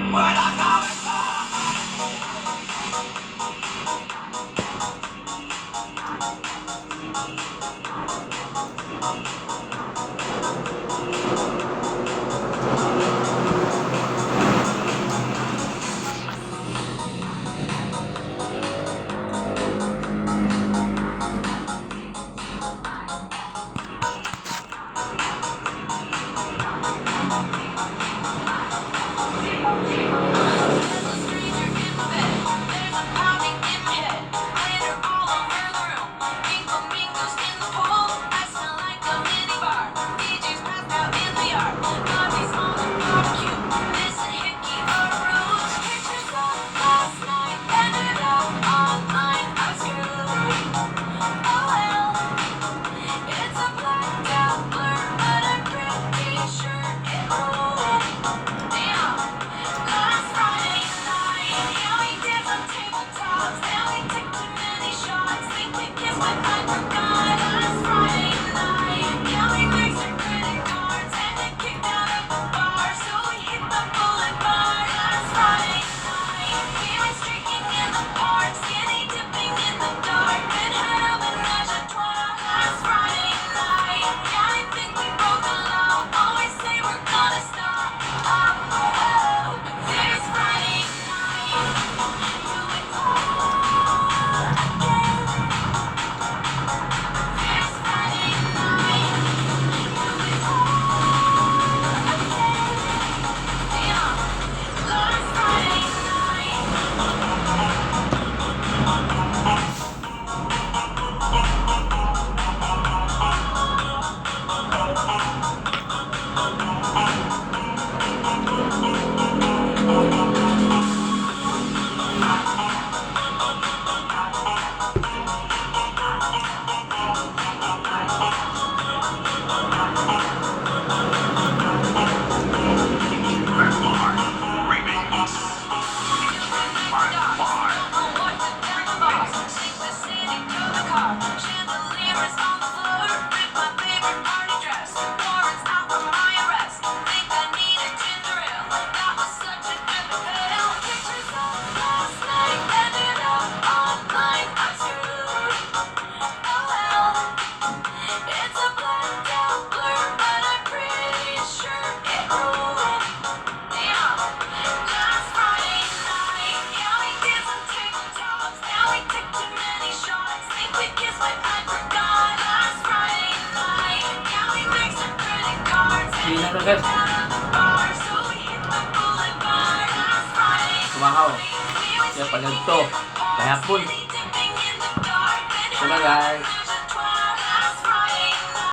Mueve la cabeza. There's a stranger in my bed. There's a pounding in my head. Glitter all over the room. Pink flamingos in the pool. I smell like a mini bar. DJ's passed out in the yard. Bobby's on the barbecue. This a hickey or a ruse. Pictures of last night ended up online. I'm screwed. Oh well. It's a blacked out blur, but I'm pretty sure it ruled. Damn. Last Friday night, yeah, we danced on tabletops, and we took too many shots. Think we kissed, but I forgot. Last Friday night, yeah, we maxed our credit cards and got kicked out of the bar, so we hit the boulevard. Last Friday night, we went streaking in the park, skinny dipping in the dark, then had a menage a trois. Last Friday night, yeah, I think we broke the law. Always say we're gonna stop. Oh, but this Friday night, do it all again. This Friday night, do it all again. Damn, last Friday night. Remix. Don't know what to tell the boss. Take the city to the car. Chandelier is on the floor. Rip my favorite party dress. Warrants out for my arrest. Think I need a ginger ale. That was such an epic fail. Pictures of last night ended up online. I'm screwed. Oh well. It's a blacked out blur, but I'm pretty sure it ruled. Damn. Last Friday night, yeah, we danced on tabletops. Now we took too many shots. Think we kissed, but I forgot. Last Friday night, yeah, we maxed our credit cards and Hindi na to, we guys. kicked out of the bar, so we hit the boulevard. Last Friday Kumahaw. night, we went Kaya streaking pala to. in the park, Kahapon. skinny dipping in the dark, then Diba, had a guys?